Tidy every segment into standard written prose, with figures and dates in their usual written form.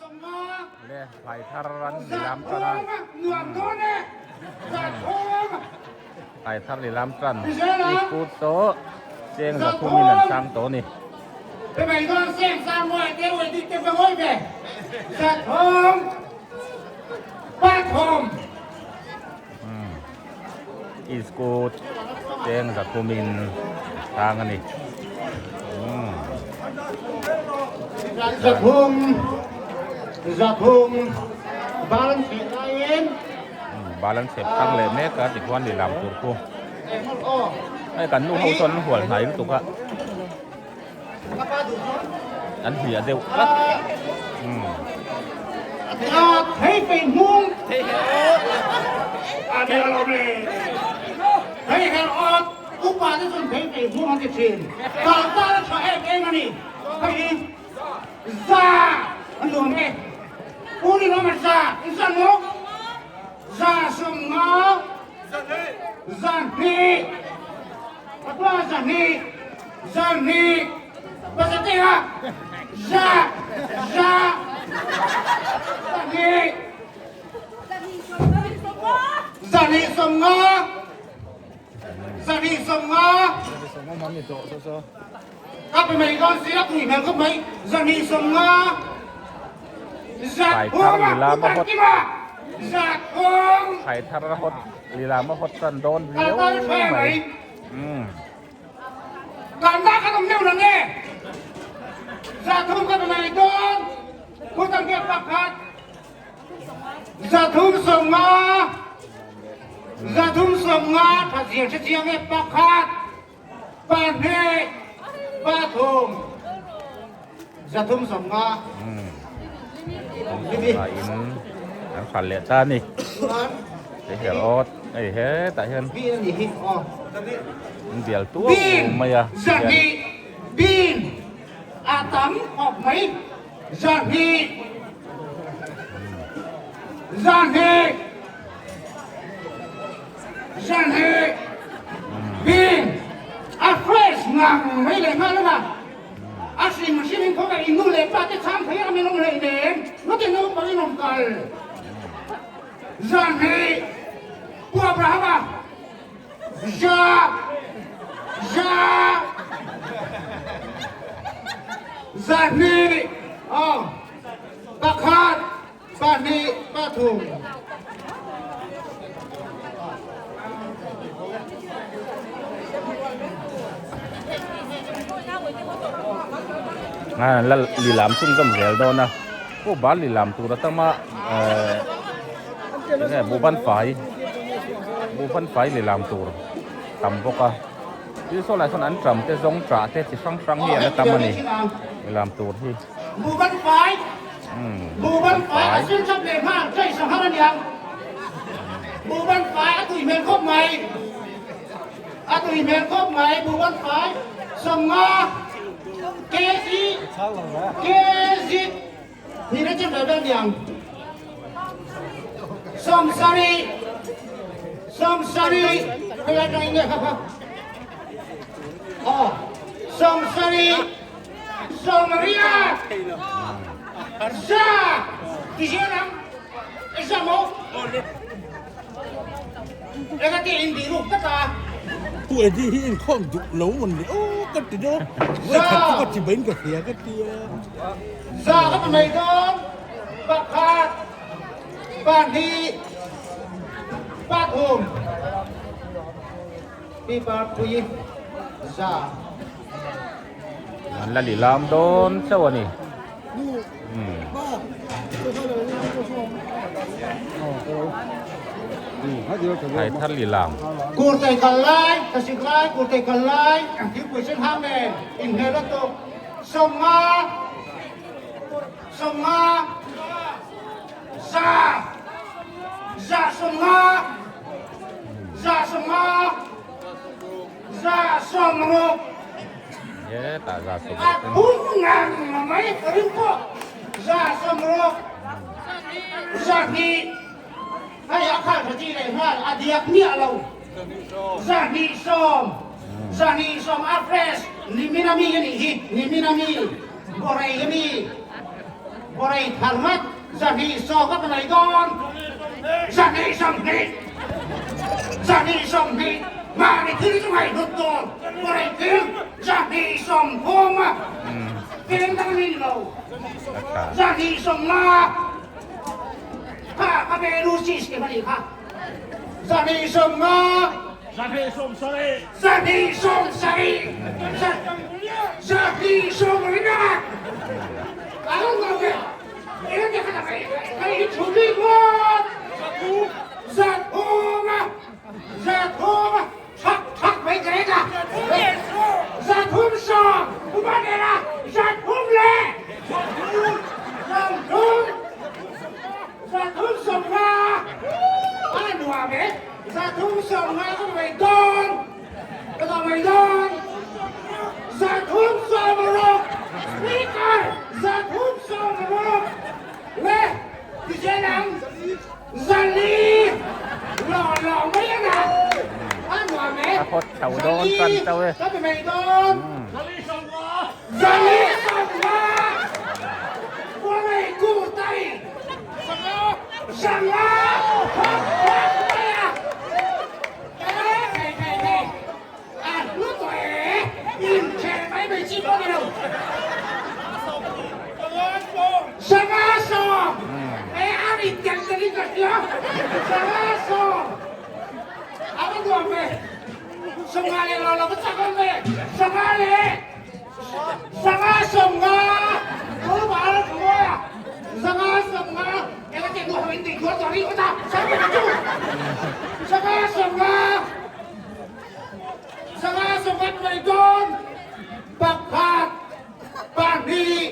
Le thlai thar an lilam tan a thlai thar lilam tan iskut tawh cheng 300 in an sang tawh a ni. Iskut cheng 300 in sang a ni. Bal an sep thang leh mek a tikhuan lilam tur khu hei kan nu ho chuan an hual hnai lutuk a an hliah deuh tlat Upa te chuan thei fei hmung an ti thin. Kal tan a tha em em a ni. Hei hi za a nuam e. Pu Rinawma za i za maw? Za 50, 200, patua 200, 200, pasateh ah za, za, 200, 250. 250 Ka pe mai dawn si a tui hmel khawp mai 250 Thlai thar lilam a hawt 3 Thlai thar a hawt lilam a hawt tan dawn viau mai umm. Kanna kan awm deuh lang e 300 ka pe mai dawn Khutan ke pakhat 350 350 tha zir hre chiang e pakhat pahnih pathum 350 in an hral leh ta a ni hei hi awt hei hetah hian an bial tuau mai a 200 bin a tam khawp mai 200 200 200 bin a fresh ngang mai leh nghal a a hrim hrim in khawk a in nu leh pa te chhang thei a min awm hlei nen ngawt in naupang in awm kal 200 Pu Abrahama za za 200 aw pakhat pahnih pathum a la lilam chhunzawm zel dawn a aw bal lilam tur atama eh enge buhban fai buhban fai lilam tur tam bawk a thil saw lai sawn an tam te zawng tah te chi hrang hrang hi a la tam a ni lilam tur hi. Buhban fai Buhban fai a sil chap leh nghal chaih sanghar a niang Buhban fai a tui hmel khawp mai a tui hmel khawp mai Buhban fai 50 kg kg ni na chem vel niang 70 70 hei atang in nge kha kha aw 70 80 100 ti zel ang 100 maw enga ti in diruk tak a. Pu Eddie hi inkhawm duh lo mawn le aw ka ti deuh a khat chu ka ti bain ka hria ka ti a. 100 ka ti mai dawn pakhat pahnih pathum pipa pui 100. An la lilam dawn chauh a ni. Thlai thar lilam. Kurtai kal lai, thlasik lai, kurtai kal lai, thingpui sen hang nen inhmel a tuk. 50, 50, 100, 150, 150, 160. Hetah 160 A phung ngang mai ka ring pawh 160 200 hei a khal tha chi leh nghal a diak miah lo 210 210 a fresh nimin ami a nih hi nimin ami borei ami. Borei thar ngat 220 ka nei dawn. 220. 220. Mahni thil chu ngaihhlut dawn. Borei thil 230 a. Peng dang ni lo. 250. Kha ka ve lu system a nih kha. 250. 270. 270. 220. 350 ka mai dawn ka mai dawn 360 speaker 360 le tichen ang 400 lawng lawng mai a na a nuam e A hot chho dawn tan chauh e. ka pe mai dawn 450 Kualei Kurtai 500 hot hot mai a Hei hei hei a hlu tawh e inchhe mai mai chi pawh ni lo 500 e a rin tel tel in ka hria 500 a va nuam ve 500 leh lo lo va chak awm ve 500 leh 550 tuna thu a 550 eng te nuam in tih thuan tawh ri kawt a 500 chu 550 550 mai dawn pakhat pahnih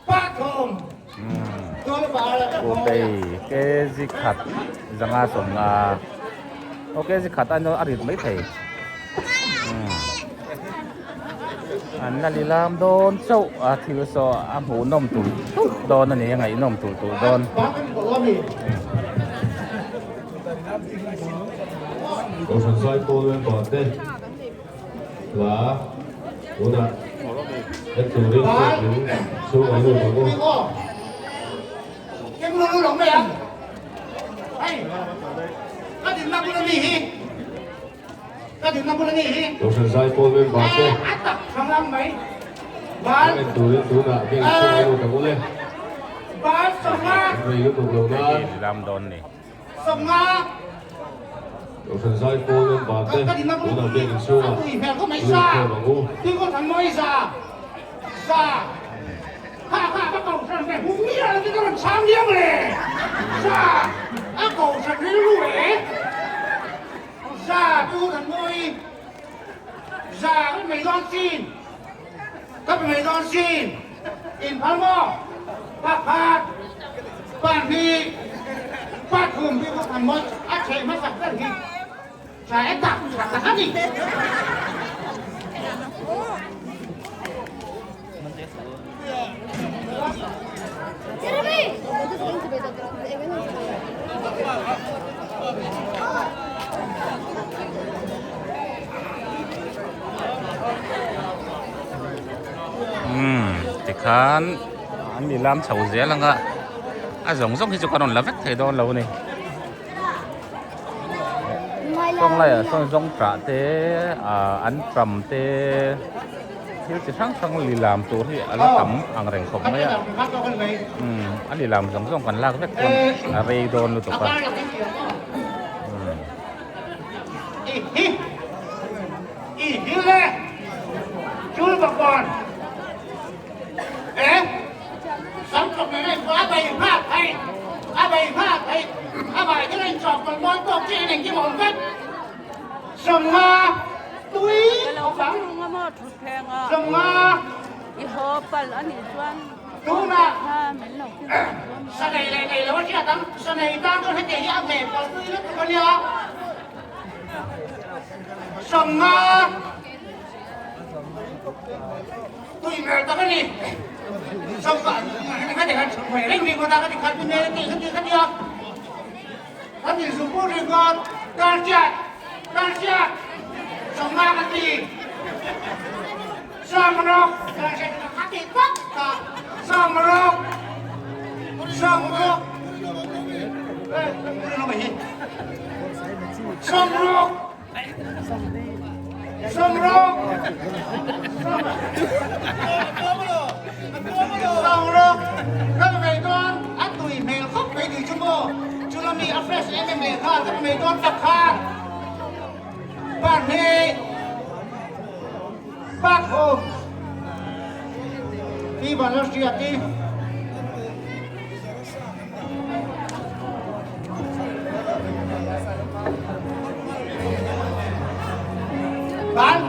pathum Putei kg khat 550 aw kg khat a a rit mai thei an la lilam dawn chauh a thil saw a hmuhnawm tulh tulh dawn a ni a ngaihnawm tulh tulh dawn. Kohhran Zaipawl member te hla tunah en turin biakin chhung an lut ang u. Kohhran Zaipawl member te hla en turin tunah biakin chhung an lut ang u le. An rei lutuk lo nan. Kohhran Zaipawl member te tunah biakin chhungah lut khawm ang u. Umm tikhan an ni lam chho zel ang a a zawng zawng hi chu ka rawn la vek thei dawn lo a ni sawn laiah sawn zawng tah te ah an tram te. Thil chi hrang hrang lilam tur hi a la tam ang reng khawp mai a umm a lilam zawng zawng kan lak vek chuan a rei dawn lutuk a umm. Tunah sa nei leh nei lo a hriat ang, sa nei tan chuan hetiang hi a hmeh palh tui lutuk a nia. 50 tui hmel tak a ni. 50 hetiang han chhun hmeh reng ringawt a, ka ti khat mi hmel a tih kha ti kha nia. Ka ti zung ringawt, Karchiat, Karchiat, 50 ka ti. 60 ka ti tlat a, 60. Sawmruk! Sawmruk! Sawmruk! Ka pe mai dawn, a tui hmel khawp mai tih chu maw? Chu lami a fresh em em leh nghal ka pe mai dawn pakhat, pahnih, pathum, Pi Vanlalhriati. Ban,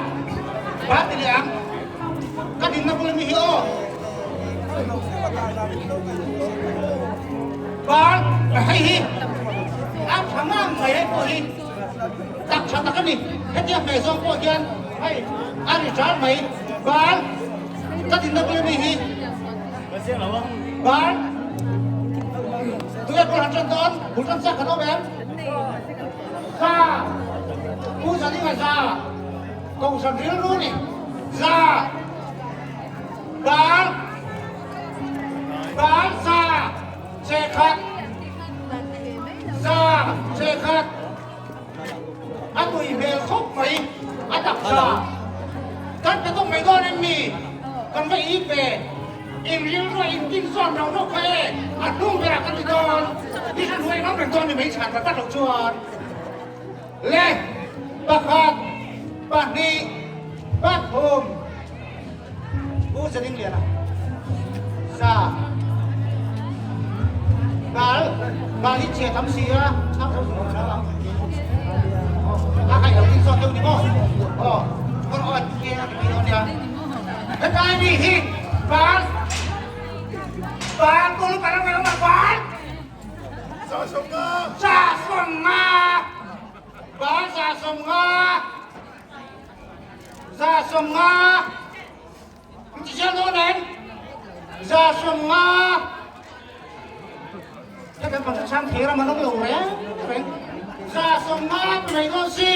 ban ti leh ang. Ka dinna bul ami hi aw. Ban, hei hi a tha ngang mai hei pawh hi tak tha tak a ni. Hetia hmeh zawng pawh hian hei a ri ṭal mai. Ban, ka dinna bul ami hi. Ban, Tunge bul han ṭan dawn? Bul ṭan chak kan awm em? Za, Pu Zaninga za, Kohhran rilru ni, za, Ban, Ban za, che khat, za, che khat, a tui hmel khawp mai, a taksa kan pe tawk mai dawn em mi? Kan va ip ve, in rilru a intin zawn rau rau kha e, a hnung berah kan ti dawn, i hran huai ngam reng dawn ni mai chhan vat vat loh chuan le pakhat, pahnih, pathum, Pu Zadingliana, za, bal, bal hi chhia tam si a, chhang zo zo lo ang. A kai lo ding zawk deuh ni maw? Aw, kawr aw an ke a ti mai dawn nia. Hetlai mi hi bal, bal kul kan ang ang bal. Za sawm nga. Za sawm nga. Bal za sawm nga. 150. Min ti zel dawn em? 150. Ka kan pang chang thei ram an awm lo reng reng. 150 pe mai dawn si.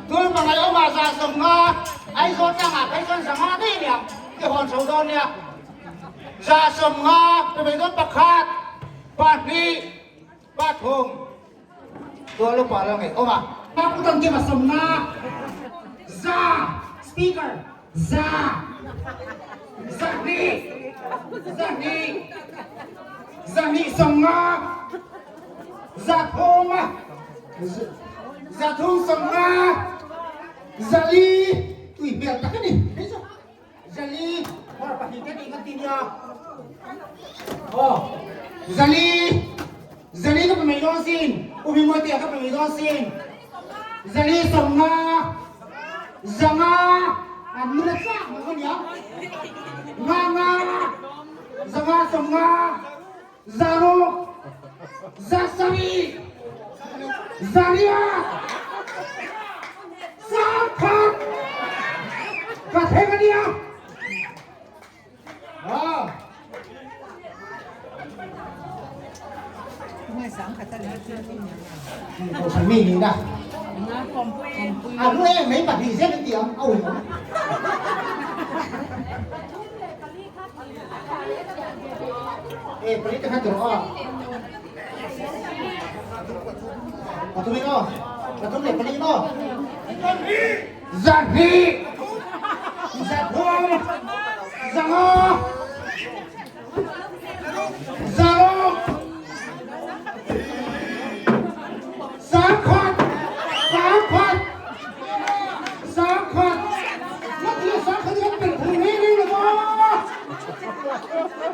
Tul pangai awm ah 150. Aizawl tlang ah phei chuan 500 daih aniang. Ti hawn chho dawn nia. 150 pe mai dawn pakhat, pahnih, pathum. Tual upa lo ngei awm a. Pu Tan Kim a sawmna za speaker za zahnih zahnih zahnih sawmnga zathum zathum sawmnga zali tui hmel tak a ni hei chu Zali, hmar pahnihte nih kan ti nia. Aw, Zali, Zali ka pe mai dawn sin, U Hmingmuatea ka pe mai dawn sin. Zali 50, 500, an nula chak mai kha nia. Nga nga, 500 50, 600, 700, 800, 10,000 ka thleng a nia. Ah. Mi ni na. A lu em mấy pahnih zet an ti ang a ui awm. E pali te kha tur aw. Pathum in aw. Pathum leh pali in aw. Zahnih. Zathum. Zanga. Zaruk. 3,000. 3,000. 3,000. Ngatia 3,000 hi kan pel phur reng reng lo maw?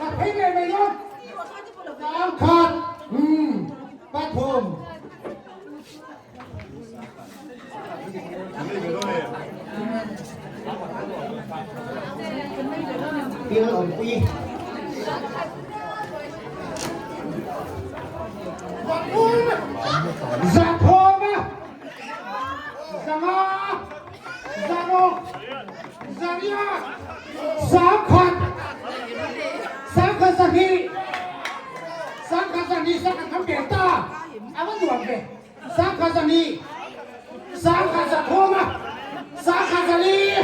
Ka thei leh mai dawn. 3,000. Umm. Pathum. Bial awmpui. 300, 500, 600, 800, 1,000, 1,200, 1,200 1,000 kan pek ta. A va nuam ve. 1,200, 1,300, 1,400,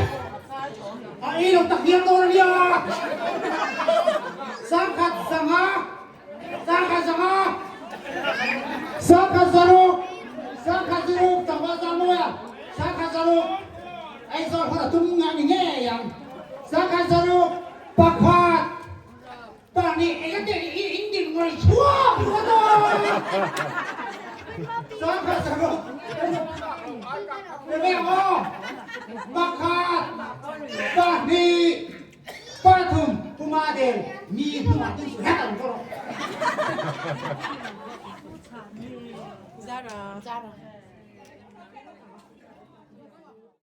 a ei lo tak hial dawn a nia. 1,500, 1,500, 1,600. Aizawl hawn a tum nga ni ngei ang. Sangkhat zaruk pakhat pahnih engati i in din ngawi chhuak ringawt a. Sangkhat zaruk enge aw pakhat pahnih pathum puma del mi hnungah tin su het ang kawr. Zara. Zara.